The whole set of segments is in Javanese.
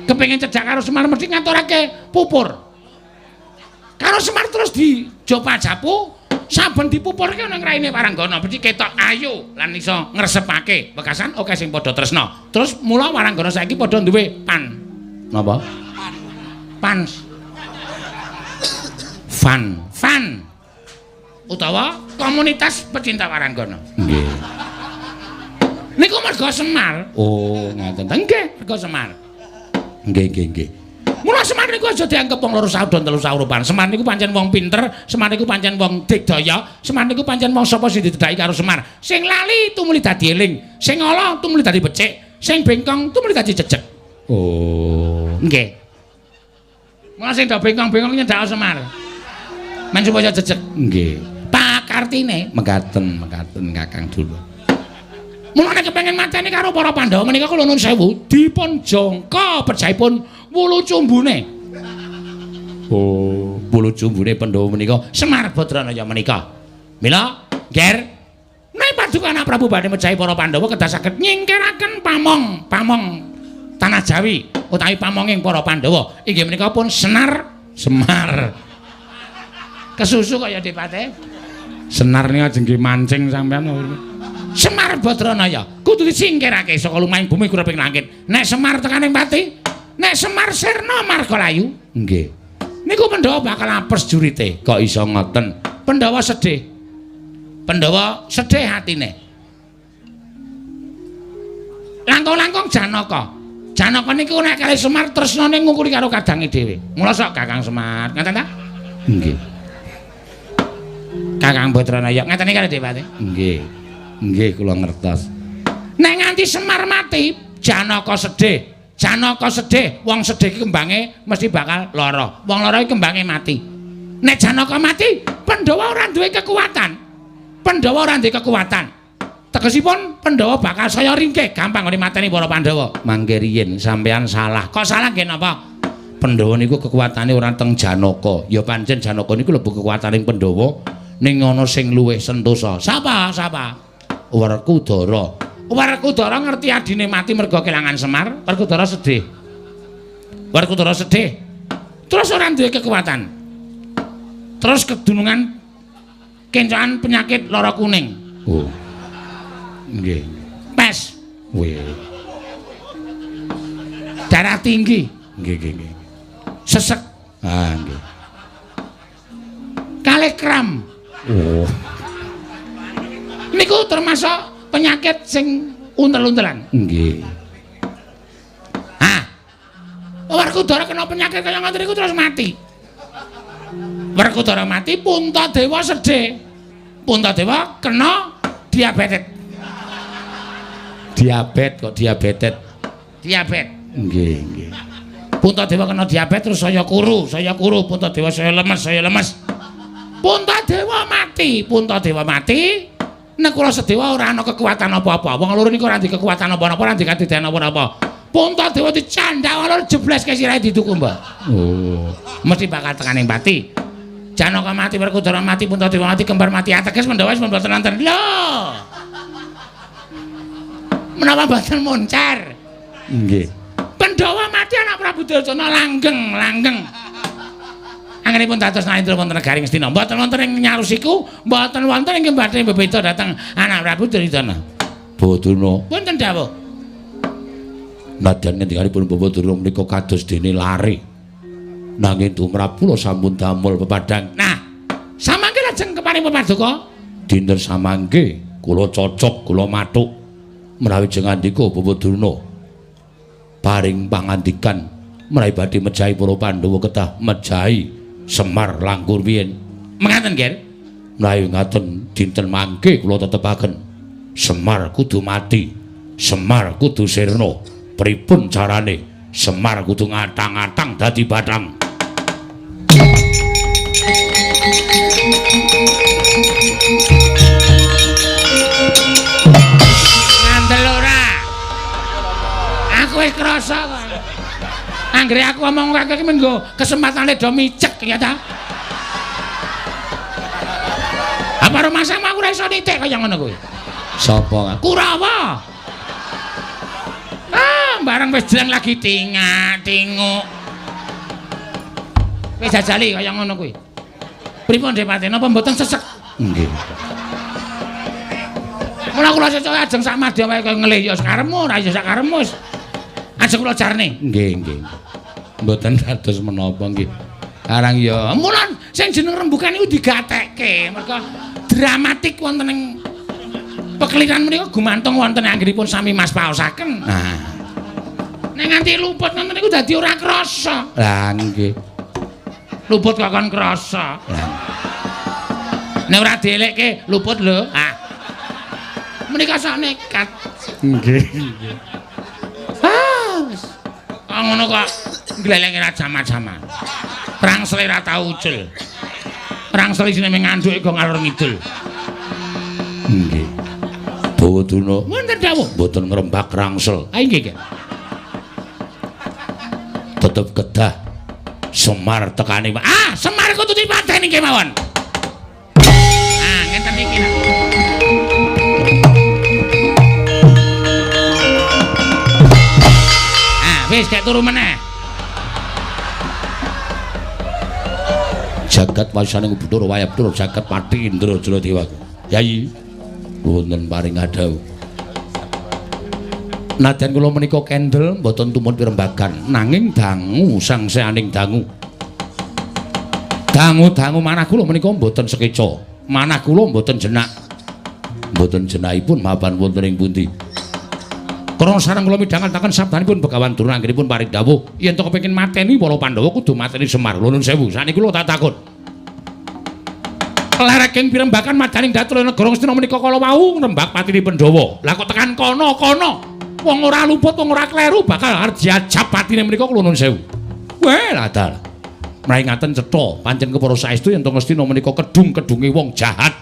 Kepengin cedhak karo Semar mesti ngaturake pupur. Karo Semar terus dijopa-japu, saben dipupurke ana ngraine Waranggana mesti ketok ayu lan iso ngresepake. Wekasan akeh sing padha tresna. Terus mula Waranggana saiki padha duwe pan. Napa? Pan. Fan, fan. Utawa komunitas pecinta Waranggana. Nggih. Niku merga Semar. Oh, ngaten. Nggih, merga Semar. Nggih, nggih, nggih. Mula Semar niku aja dianggep wong loro saudon telu saurupan. Semar niku pancen wong pinter, Semar niku pancen wong digdaya, Semar niku pancen wong sapa sing didedhaki karo Semar. Sing lali tumuli dadi eling, sing ala tumuli dadi becik, sing bengkong tumuli dadi jejeg. Oh, nggih. Mula sing do bengkong-bengkong nyedhak Semar. Men supaya jejeg. Nggih. Pakartine mekaten, mekaten Kakang Durna. Mula nek kepengin mateni karo para Pandhawa menika kula nuwun sewu dipun jangka pejahipun wulu cumbune. Oh, wulu cumbune Pandhawa menika Semar Badranaya menika. Mila, Nger, nek paduka anak Prabu badhe mejahi para Pandhawa kedah saged nyingkiraken pamong, pamong tanah Jawi utawi pamonging para Pandhawa. Inggih menika pun Senar Semar. Kesusu kaya dipate. Senar niku ajeng nggih mancing sampean. Semar Badranaya kudu disingkirake saka lumahing bumi kureping langit. Nek Semar tekaning pati, nek Semar sirna marga layu. Nggih. Niku Pandhawa bakal apes jurite. Kok iso ngoten? Pandhawa sedih. Pandhawa sedih hatine. Langkung-langkung Janaka. Janaka niku nek kalih Semar tresnane ngungkuli karo kadange dhewe. Mula sok Kakang Semar, ngaten ta? Nggih. Kakang Badranaya ngaten iki kalih Dewate. Nggih. Nggih kula ngertos. Nek nganti Semar mati, Janaka sedih. Janaka sedih, wong sedih iki kembange mesti bakal lara. Wong lara iki kembange mati. Nek Janaka mati, Pandhawa ora duwe kekuatan. Pandhawa ora duwe kekuatan. Tegesipun Pandhawa bakal saya ringkih, gampang nggone mateni para Pandhawa. Mangke riyin sampean salah. Kok salah nggih napa? Pandhawa niku kekuatane ora teng Janaka. Ya pancen Janaka niku lebu kekuataning Pandhawa ning ana sing luwih sentosa. Sapa? Sapa? Werkudara. Werkudara ngerti adine mati merga kelangan Semar, Werkudara sedih. Werkudara sedih. Terus ora duwe kekuatan. Terus kedunungan kencokan penyakit lara kuning. Oh. Nggih. Pes. Wih. Darah tinggi. Nggih, nggih, nggih. Sesek. Ah, nggih. Kalih kram. Oh. Niku termasuk penyakit sing untel-untelan. Nggih. Hah. Werkudara kena penyakit kaya ngoten niku terus mati. Werkudara mati, Puntadewa sedih. Puntadewa kena diabetes. Diabet kok diabetes. Diabet. Nggih, nggih. Puntadewa kena diabetes terus saya kuru, Puntadewa saya lemes, saya lemes. Puntadewa mati, Puntadewa mati. Nakula Sedewa ora ana kekuatan apa-apa. Wong loro niku ora ndek kekuatan apa-apa, ora ndek kadidan apa-apa. Puntadewa dicandak wong loro jebleske sirahe diduku, Mbah. Oh, mesti bakal tekaning pati. Janaka mati, Werkudara mati, Puntadewa mati, kembar mati, ateges Pandhawa wis mboten wonten. Lho. Menapa mboten moncer? Nggih. Pandhawa mati anak Prabu Duryudana langgeng, langgeng. Anggenipun dados Narendra wonten negari Ngastina. Mboten wonten ing nyarusiku, mboten wonten ing badhe bebeda dhateng anak Prabu Duryudana. Badurna. Wonten dawuh. Nadyan ngendikanipun Bapak Durna menika kados dene lare. Nanging tumrap kula sampun damel pepadang. Nah, samangke lajeng keparing pepaduka. Dinten samangke kula cocok, kula mathuk menawi jeng ngandika Bapak Durna. Paring pangandikan menawi badhe mejahi para Pandhawa kedah mejahi Semar langkung riyin. Mengaten, Ger? Menawi ngaten dinten mangke kula tetepaken Semar kudu mati, Semar kudu sirna. Pripun carane? Semar kudu ngatang-atang dadi bathang. Ngandel ora? Aku wis krasa kok. Anggere aku omong akeh iki menggo kesempatane do micek ya ta. Apa rumasamu aku ora iso nitik kaya ngono kuwi. Sapa? Kurawa. Ah, Bareng wis jreng lagi tingak-tinguk. Wis jajali kaya ngono kuwi. Pripun Depate, napa mboten sesek? Nggih. Mula kula cocok ajeng sak madya wae kaya ngelih ya sakarepmu, ora ya sakarepmu. Ajeng kula jarne. Nggih, nggih. Mboten dados menapa nggih. Arang ya, mula sing jeneng rembukan niku digatekke mergo dramatik wonten ing pekeliran menika gumantung wonten anggenipun sami Mas paosaken. Nah. Nek nganti luput ngoten niku dadi ora krasa. Lah nggih. Luput kok kon krasa. Lah. Nek ora dielekke luput lho. Ah. Menika sak nekat. Nggih, nggih. Ah, wis. Ah ngono kok glelenge ra jama-jama. Rangsele ra tau ucul. Rangsel isine mung ngandhuke go ngalor ngidul. Nggih. Bawaduna wonten dawuh mboten ngrembak rangsel. Ha nggih, nggih. Tetep kedah Semar tekane. Ah, Semar kudu dipateni kemawon. Ah, ngenten iki lho. Ah, wis gek turu meneh. Jagat wasaning Bathara Wayah Bathara jagat pati Indra Jala Dewa. Yai, wonten paring adhawuh. Nadyan kula menika kendel mboten tumut pirembagan, nanging dangu sangseaning dangu. Dangu-dangu manah kula menika mboten sekeca, manah kula mboten jenak. Mboten jenakipun mapan wonten ing pundi. Krana sareng kula midhangetaken sabdanipun Begawan Durna anggenipun paring dawuh, yen to kepengin mateni para Pandhawa kudu mateni Semar. Lho nuwun sewu, sakniki kula tak takon. Lereking pirembagan madaning datul negara Ngastina menika kala wau ngrembak patine Pandhawa. Lah kok tekan kono-kono wong ora luput, wong ora kleru bakal arep diajab patine menika kula nuwun sewu. Weh, lah dalah. Mraih ngaten cetha, pancen kepara saestu yen to Ngastina menika kedung-kedunge wong jahat.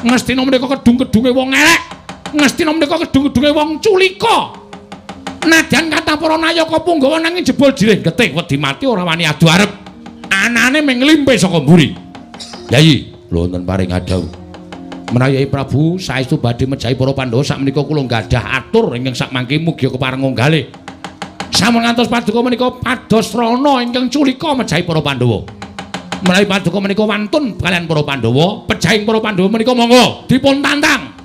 Ngastina menika kedung-kedunge wong elek. Ngastina menika kedung-kedunge wong culika. Nadyan kathah para nayaka punggawa nanging jebul jirih getih wedi mati ora wani adu arep. Anane mung nglimpe saka mburi. Yayi, lho wonten paring adhawuh. Menawi Yai Prabu saestu badhe mejahi para Pandhawa sakmenika kula gadah atur ingkang sakmangke mugi kepareng nggalih. Sampun ngantos paduka menika pados rana ingkang culika mejahi para Pandhawa. Menawi paduka menika wantun kalian para Pandhawa, pejahing para Pandhawa menika monggo dipun tantang.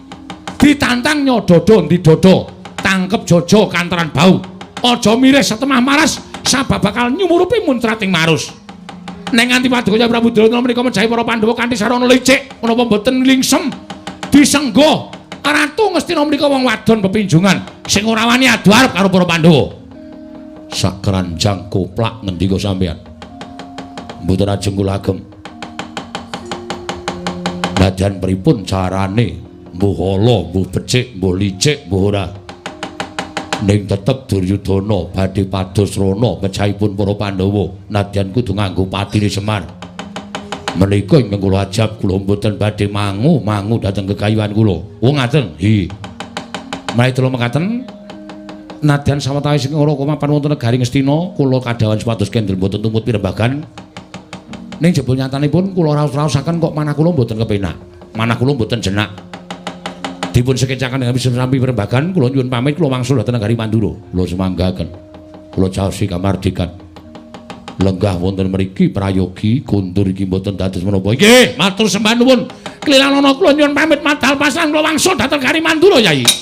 Ditantang nyododo ndi dodo, tangkep jojo kantaran bau. Aja mirih setemah maras sabab bakal nyumurupi muncrating marus. Nek nganti paduka Kyai Prabu Duryudana menika mejahi para Pandhawa kanthi sarana licik, menapa mboten lingsem disenggo Ratu Ngastina menika wong wadon pepinjungan sing ora wani adu arep karo para Pandhawa. Sakranjang koplak ngendika sampeyan. Mboten ajeng kula agem. Nadyan pripun carane? Mbuh ala, mbuh becik, mbuh licik, mbuh ora. Ning tetep Duryudana badhe pados rana pejahipun para Pandhawa nadyan kudu nganggo patine Semar. Menika ingkang kula ajab kula mboten badhe mangu-mangu dhateng kekayuan kula. Oh ngaten. Hi. Menawi kula mekaten nadyan sawetawis ing ora mapan wonten negari Ngastina kula kadhawan supados kendel mboten tumut pirembagan. Ning jebul nyatanipun kula raos-raosaken kok manah kula mboten kepenak. Manah kula mboten jenak. Dipun sekecaken dengan sampi pirembagan kula nyuwun pamit kula wangsul dhateng negari Mandura. Kula semanggaken. Kula caosi kamardikan. Lenggah wonten mriki prayogi kundur iki mboten dados menapa. Nggih, matur sembah nuwun. Klilanana kula nyuwun pamit madal pasan kula wangsul dhateng negari Mandura, Yai. Jaya.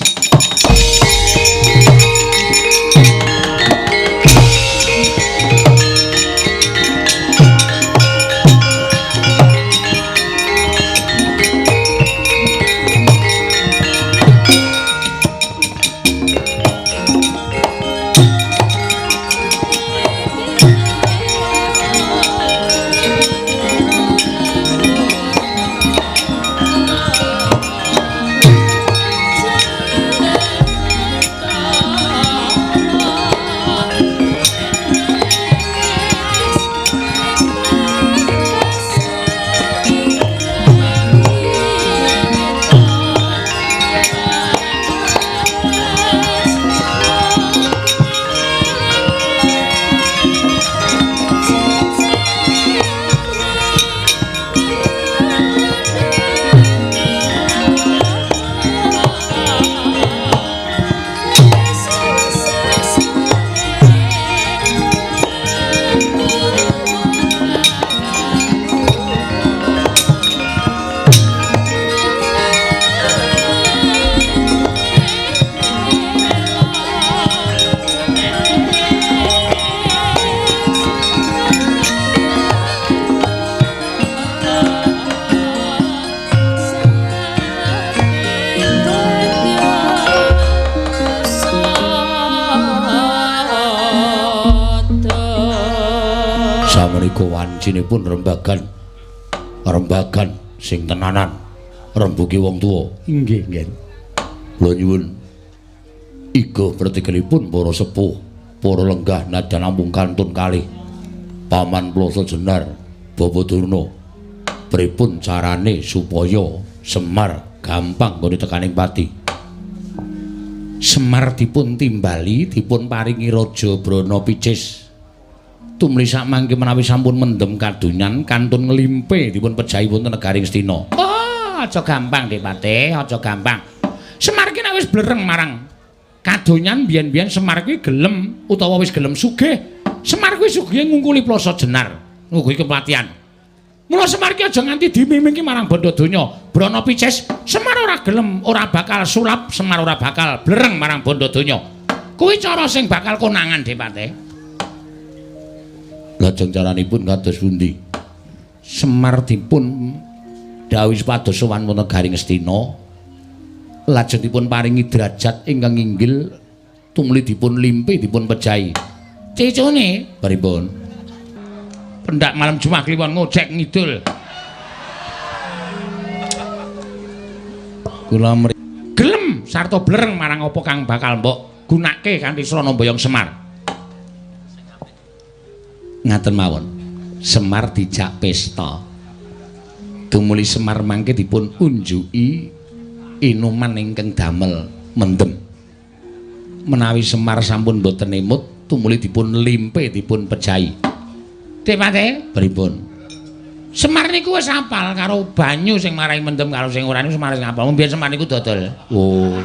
Menika wancinipun rembagan. Rembagan sing tenanan, rembugi wong tuwa. Inggih, nggih. Kula nyuwun iga pratikelipun para sepuh, para lenggah nadyan namung kantun kalih. Paman Ploso Jenar, Bapa Durna, pripun carane supaya Semar gampang nggone tekaning pati? Semar dipun timbali, dipun paringi Raja Brana picis. Tumli sakmangke menawi sampun mendem kadonyan kantun nglimpe dipun pejahi wonten negaring Ngastina. Oh, aja gampang Dik Patih, aja gampang. Semar ki nek wis blereng marang kadonyan biyen-biyen Semar kuwi gelem utawa wis gelem sugih. Semar kuwi sugihe ngungkuli Ploso Jenar, ngungkuli kepatihan. Mula Semar ki aja nganti dimimingki marang bandha donya. Brana picis, Semar ora gelem, ora bakal sulap, Semar ora bakal blereng marang bandha donya. Kuwi cara sing bakal konangan Dik Patih. Lajeng caranipun kados pundi? Semar dipun dawuhi supados sowan wonten Garing Ngastina. Lajeng dipun paringi derajat ingkang inggil, tumuli dipun limpi dipun pejahi. Cicune pripun? Pendak malam Jumat kliwon ngojek ngidul. Kula gelem sarta blereng marang apa kang bakal mbok gunake kanthi srana mboyong Semar. Ngaten mawon. Semar dijak pesta. Tumuli Semar mangke dipun unjuki inuman ingkang damel mendem. Menawi Semar sampun boten emut, tumuli dipun limpe dipun pejahi. Dik Patih, pripun? Semar niku wis apal karo banyu sing marai mendem karo sing ora niku Semar wis apal. Mbiyen Semar niku dodol. Oh.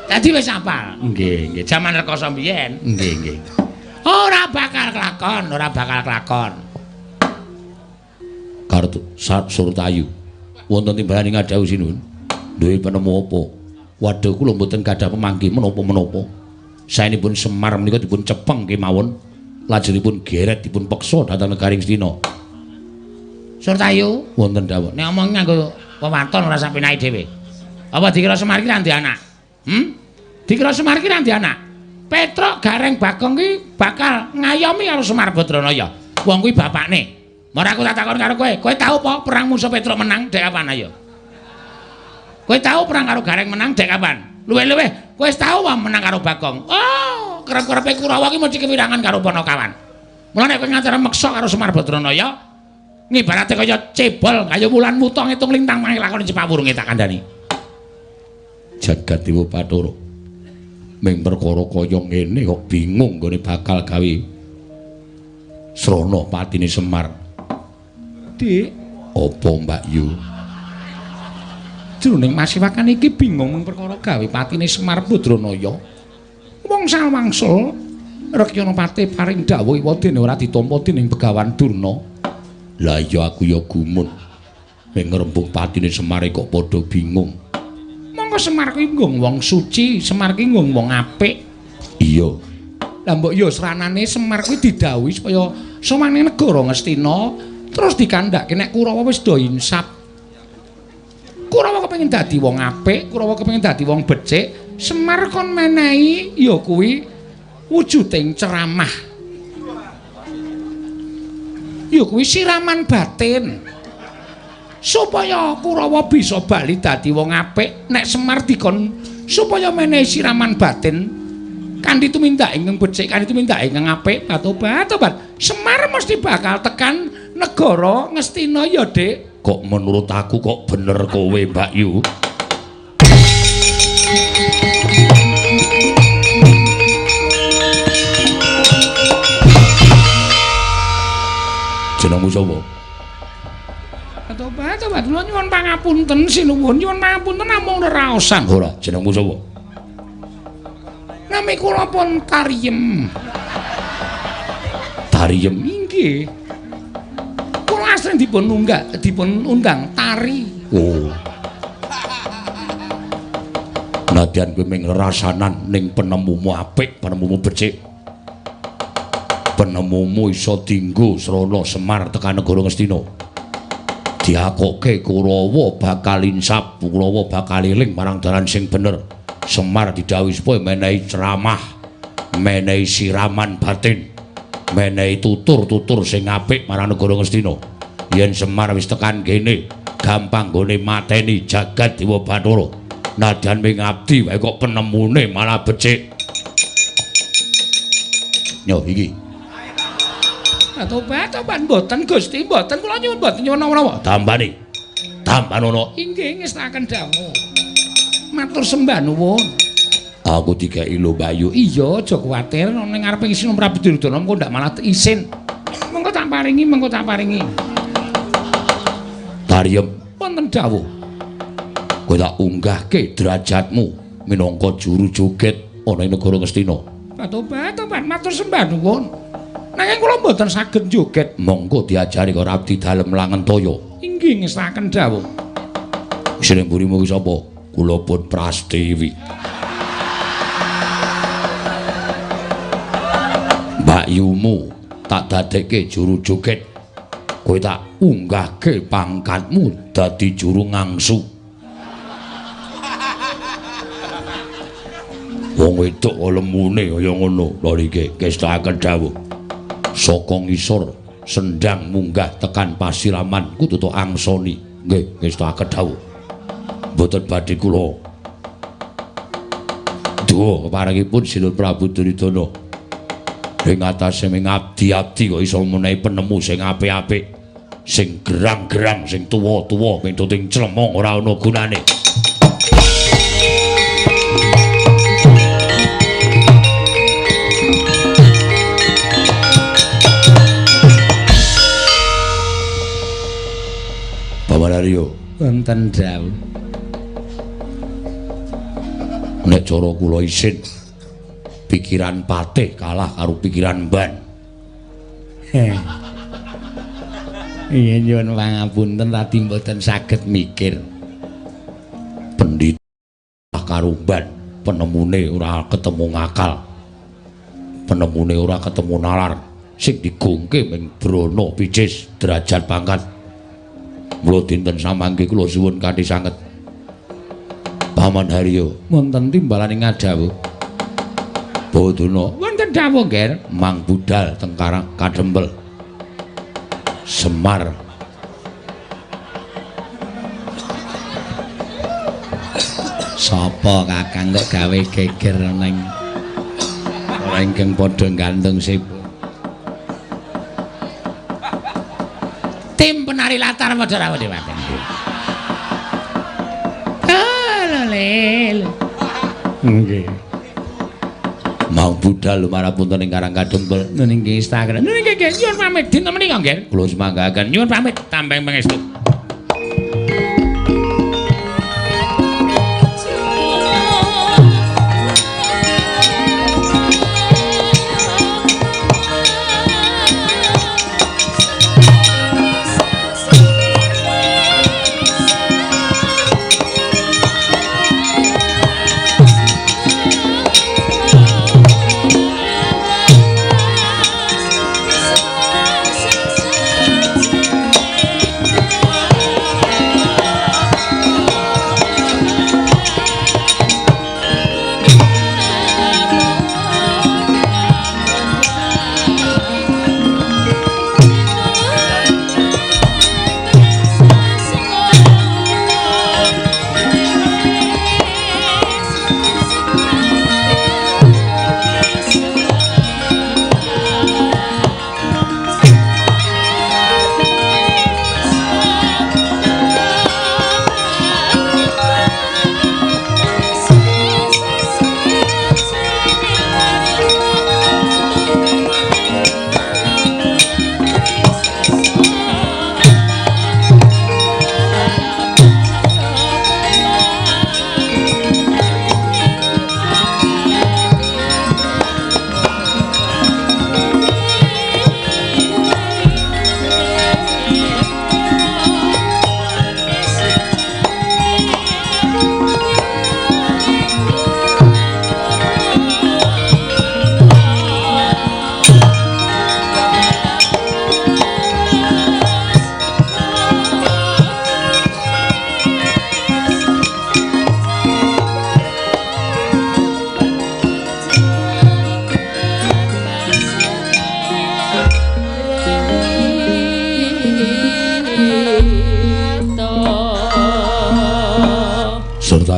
Dadi wis apal. Nggih, nggih. Jaman rekoso mbiyen. Nggih, nggih. Ora bakal kelakon, ora bakal kelakon. Kartu Surtayu. Wonten timbalan ing ngadhawuh sinuwun. Duwe penemu apa? Waduh kula mboten gadah pemanggih menapa-menapa. Saenipun Semar menika dipun cepeng kemawon. Lajengipun geret dipun peksa dhateng negaring Ngastina. Surtayu, wonten dawuh. Nek omong nganggo wewaton ora sapenake dhewe. Apa dikira Semar iki ra ndek anak? Hmm? Dikira Semar iki ra ndek anak? Petruk Gareng Bagong ki bakal ngayomi karo Semar Badranaya. Wong kuwi bapakne. Ora aku tak takon karo kowe. Kowe tau apa perang musuh Petruk menang dek kapan ayo? Kowe tau perang karo Gareng menang dek kapan? Luwih-luwih kowe wis tau apa menang karo Bagong? Oh, kerep-kerepe Kurawa ki mesti kewirangan karo Panakawan. Mula nek kowe nganti meksa karo Semar Badranaya, ngibarate kaya cebol, kaya wulan wuta ngitung lintang mangke lakone cepak wurunge tak kandhani. Jagat Dewa Bathara. Ming perkara kaya ngene kok bingung nggone bakal gawe srana patine Semar. Dik, apa Mbak Yu? Jroning masiwakan iki bingung ming perkara gawe patine Semar Badranaya. Wong sawangsul Rekyana Patih paring dawuh dene ora ditampa dening Begawan Durna. Lah iya aku ya gumun. Ming ngrembug patine Semar kok padha bingung. Monggo Semar kuwi nggo wong suci, Semar kuwi nggo wong apik. Iya. Lah mbok ya sranane Semar kuwi didhawuhi supaya sowane negara Ngastina terus dikandhake nek Kurawa wis do insap. Kurawa kepengin dadi wong apik, Kurawa kepengin dadi wong becik, Semar kon menehi ya kuwi wujuding ceramah. Ya kuwi siraman batin. Supaya Kurawa bisa bali dadi wong apik, nek Semar dikon supaya menehi siraman batin kanthi tumindak ingkang becik, kanthi tumindak ingkang apik, tobat-tobat. Semar mesti bakal tekan negara Ngastina ya, Dik. Kok menurut aku kok bener kowe, Mbak Yu? Jenengmu sapa? Tobat-tobat kula nyuwun pangapunten sinuwun, nyuwun pangapunten namung reraosan. Ora, jenengmu sapa? Nami kula pun Tariem. Tariem inggih. Kula asring dipun unggah, dipun undang Tari. Oh. Nadyan kowe ming rasanan ning penemumu apik, penemumu becik. Penemumu iso dinggo srana Semar tekan negara Ngastina. Diakoke Kurawa bakal insap, Kurawa bakal eling marang dalan sing bener. Semar didhawuhi supaya menehi ceramah, menehi siraman batin, Menehi tutur-tutur sing apik marang negara Ngastina. Yen Semar wis tekan kene, gampang nggone mateni jagat Dewa Bathara. Nadyan ming abdi wae kok penemune malah becik. Yo iki. Tobat, tobat mboten Gusti, mboten kula nyuwun mboten nyuwun napa-napa. Tambani. Tambanono. Inggih ngestakaken dawuh. Matur sembah nuwun. Aku dikeki lho Bayu. Iya, aja kuwatir ning ngarepe isin Prabu Duryudana mengko ndak malah isin. Mengko tak paringi, mengko tak paringi. Tariem wonten dawuh. Kowe tak unggahke derajatmu minangka juru joget ana ing negara Ngastina. Tobat, tobat matur sembah nuwun. Nanging kula mboten saged joget. Monggo diajari karo abdi dalem Langentaya. Inggih ngestakaken dawuh. Sing mburimu ki sapa? Kula pun Prastiwi. Mbakyumu tak dadekke juru joget. Kowe tak unggahke pangkatmu dadi juru ngangsu. Wong wedok lemune kaya ngono. Lho iki ngestakaken dawuh. Saka ngisor sendang munggah tekan pasiraman kudu tok angsoni. Nggih, ngestakaken dawuh. Mboten badhe kula duwa keparengipun Sinun Prabu Duryudana. Ing atase ming abdi-abdi kok iso menehi penemu sing apik-apik, sing gerang-gerang, sing tuwa-tuwa, mituting clemong ora ana gunane. Paman Aryo, wonten dawuh. Nek cara kula isin, pikiran patih kalah karo pikiran mban. Iya nyuwun pangapunten tadi mboten saged mikir. Pendhita karo mban, penemune ora ketemu ngakal. Penemune ora ketemu nalar. Sing digongke ming brana picis derajat pangkat. Mula dinten samangke kula suwun kanthi sanget. Paman Haryo, wonten timbalane ngadhawuh. Bodana wonten dawuh, Nger. Mang budal teng Karang Kadempel. Semar sapa Kakang kok gawe geger ning ora ingkang padha gantung siput. Tim penari latar padha rawuh dhewaten. Lel. Nggih. Mau budal marapunten ing Karang Kadempel. Nggih Instagram. Nggih nggih nyuwun pamit dinten menika nggih. Kula sumanggaken nyuwun pamit tambeng pangestu.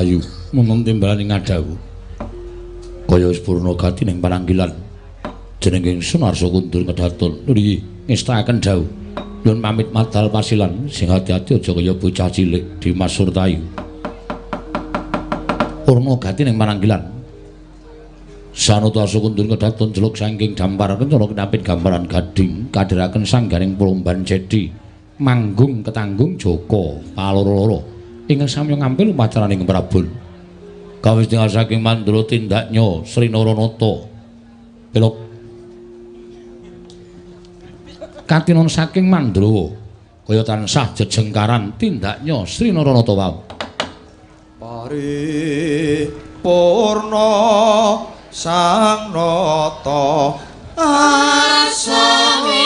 Surtayu mumun timbalan ing ngadhawuh. Kaya wis purna gati ning pananggilan. Jeneng ingsun Arsa Kundur Kedaton. Nggih, ngestakaken dawuh. Nyuwun pamit madal pasilan, sing ati-ati aja kaya bocah cilik Dimas Surtayu. Purna gati ning pananggilan. Sanata Arsa Kundur Kedaton jeluk saking dampar kencana kinapit gambaran gading kadhiraken sanggaring Plomban Cedi manggung ketanggung Joko paloro-loro ingkang samya ngampil upacaraning Prabon. Kawis tinggal saking Mandura tindaknya Sri Naranata pelok katinon saking Mandrawa kaya tansah jejengkaran tindaknya Sri Naranata wau. Paripurna sang nata arsa.